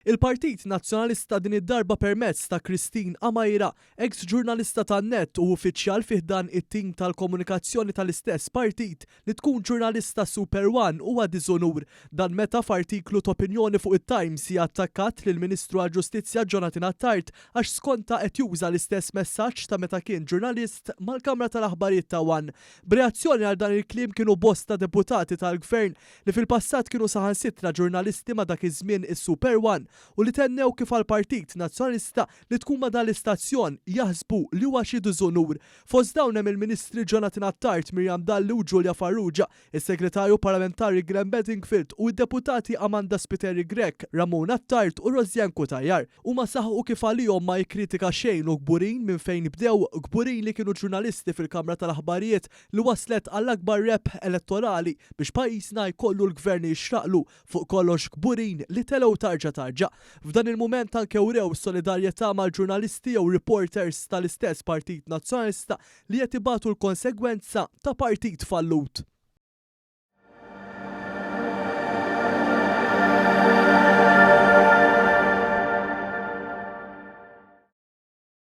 Il-Partit Nazzjonalista din id-darba permezz ta' Christine Amaira, eks ġurnalista ta' Net u uffiċjal fi ħdan it-tim tal-komunikazzjoni tal-istess partit, li tkun ġurnalista Super One huwa diżunur. Dan meta f'artiklu t'opinjoni fuq it-Times hija attakkat lill-Ministru għall-Ġustizzja Jonathan Attard għax skontha qed juża l-istess messaġġ ta' meta kien ġurnalist mal-Kamra tal-Aħbarijiet ta' One. B'reazzjoni għal dan il-kliem kienu bosta deputati tal-Gvern li fil-passat kienu saħansitra ġurnalisti ma' dak iż-żmien is-Super One u li tennew kif għall-Partit Nazzjonalista li tkun ma' dan l-istazzjon jaħsbu li huwa xi diżunur. Fost dawn hemm il-Ministri Jonathan Attard, Miriam Dalli u Julia Farrugia, is-Segretarju Parlamentari Glenn Bedingfield u d-Deputati Amanda Spiteri Grech, Ramon Attard u Rosianne Cutajar. Huma saħqu kif għalihom ma hi kritika xejn u kburin minn fejn bdew, kburin li kienu ġurnalisti fil-Kamra tal-Aħbarijiet li wasslet għall-akbar rebħ elettorali biex pajjiżna jkollu l-Gvern li jixraqlu, fuq kollox kburin li telgħu tarġa tarġa. F'dan il-mument anke wrew solidarjetà mal-ġurnalisti jew reporters tal-istess Partit Nazzjonalista li qed ibatu l-konsegwenza ta' partit fallut.